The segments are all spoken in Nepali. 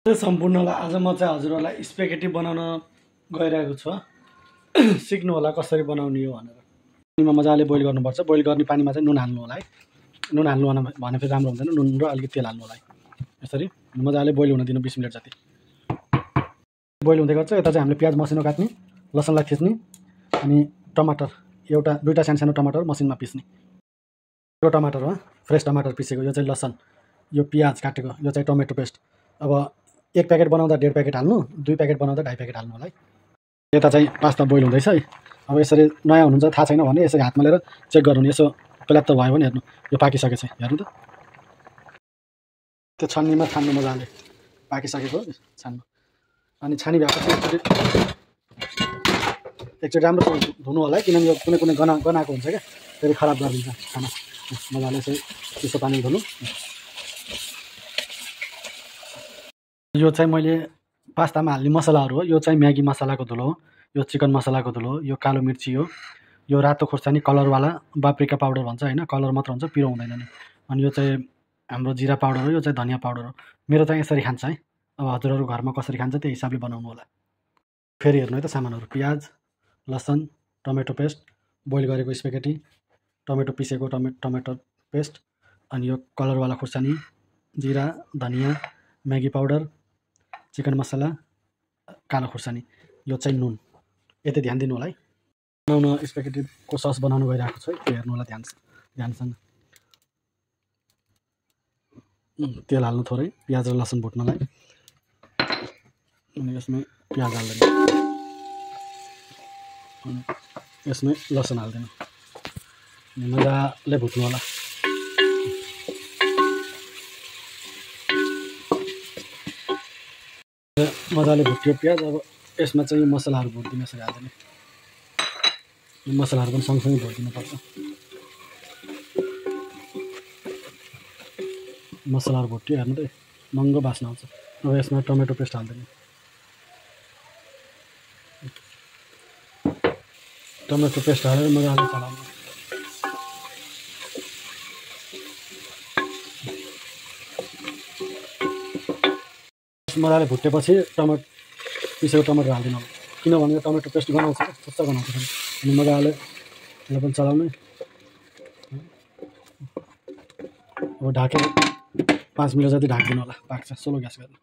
सम्पूर्णलाई आज म चाहिँ हजुरहरूलाई स्पेगेटी बनाउन गइरहेको छु। सिक्नु होला कसरी बनाउने हो भनेर। पानीमा मजाले बोइल गर्नुपर्छ। बोइल गर्ने पानीमा चाहिँ नुन हाल्नु होला है। नुन हाल्नु भने फेरि राम्रो हुँदैन। नुन र अलिकति तेल हाल्नु होला है। यसरी मजाले बोइल हुन दिनु 20 मिनट जति। बोइल हुँदै गर्छ। यता चाहिँ हामीले प्याज मसिनो काट्ने, लसुनलाई थिच्ने, अनि टमाटर दुईटा सानो टमाटर मसिनमा पिस्ने। यो टमाटर हो, फ्रेस टमाटर पिसेको, यो चाहिँ लसन, यो प्याज काटेको, यो चाहिँ टमेटो पेस्ट। अब 1 प्याकेट बनाउँदा 1.5 प्याकेट हाल्नु, 2 प्याकेट बनाउँदा 2.5 प्याकेट हाल्नु होला है। यता चाहिँ पास्ता बोइल हुँदैछ है। अब यसरी नयाँ हुनुहुन्छ थाहा छैन भने यसरी हातमा लिएर चेक गर्नु। यसो पर्याप्त भयो भने हेर्नु यो पाकिसकेछ हेर्नु त। त्यो छन्नीमा छान्नु मजाले, पाकिसकेको छान्नु। अनि छानी भएपछि एकचोटि राम्रोसँग धुनु होला है, किनभने यो कुनै गनाएको हुन्छ क्या, फेरि खराब गरिदिन्छ खाना। मजाले यसरी चिसो पानीले धुनु। यो चाहिँ मैले पास्तामा हाल्ने मसलाहरू हो। यो चाहिँ म्यागी मसलाको धुलो हो, यो चिकन मसलाको धुलो हो, यो कालो मिर्ची हो, यो रातो खुर्सानी कलरवाला पाप्रिका पाउडर भन्छ होइन, कलर मात्र हुन्छ, पिरो हुँदैन नि। अनि यो चाहिँ हाम्रो जिरा पाउडर हो, यो चाहिँ धनियाँ पाउडर हो। मेरो चाहिँ यसरी खान्छ है। अब हजुरहरू घरमा कसरी खान्छ त्यो हिसाबले बनाउनु होला। फेरि हेर्नु है त सामानहरू: प्याज, लसन, टमेटो पेस्ट, बोइल गरेको स्पेगेटी, टमेटो पिसेको टमेटो पेस्ट, अनि यो कलरवाला खुर्सानी, जिरा, धनियाँ, म्यागी पाउडर, चिकन मसला, कालो खुर्सानी, यो चाहिँ नुन। यति ध्यान दिनु होला है। बनाउन स्पेगेटीको सस बनाउनु गइरहेको छु है, त्यो हेर्नु होला ध्यानसँग। तेल हाल्नु थोरै, प्याज र लसुन भुट्नलाई। अनि यसमै प्याज हाल्दैन, अनि यसमै लसुन हाल्दैन। अनि मजाले भुट्नु होला। मजाले भुट्यो प्याज। अब यसमा चाहिँ मसलाहरू भुटिदिनु, यसरी हाल्दैन। यो मसलाहरू पनि सँगसँगै भुटिदिनुपर्छ। मसलाहरू भुट्यो हेर्नु त, महँगो बास्ना आउँछ। अब यसमा टमेटो पेस्ट हाल्दैन। टमेटो पेस्ट हालेर मजाले चलाउनु। मजाले भुटेपछि पिसेको टमाटर हालिदिनु होला, किनभने टमेटो पेस्ट गनाउँछ, कस्तो गनाउँछ। अनि मजाले यसलाई पनि चलाउनु। अब ढाकेर 5 मिनट जति ढाकिदिनु होला, पाक्छ। स्लो ग्यास गर्नु।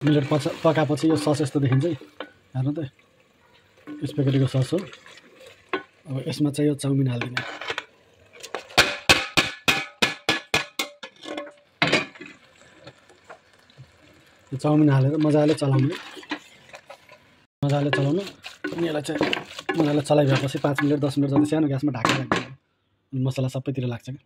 मिनट पकाएपछि यो सस यस्तो देखिन्छ है, हेर्नु त। स्पेगेटीको सस हो। अब यसमा चाहिँ यो चाउमिन हालिदिने। यो चाउमिन हालेर मजाले चलाउनु। अनि यसलाई चाहिँ मजाले चलाइभएपछि 5 मिनट 10 मिनट जति सानो ग्यासमा ढाकेर राख्दिनु। अनि मसला सबैतिर लाग्छ क्या।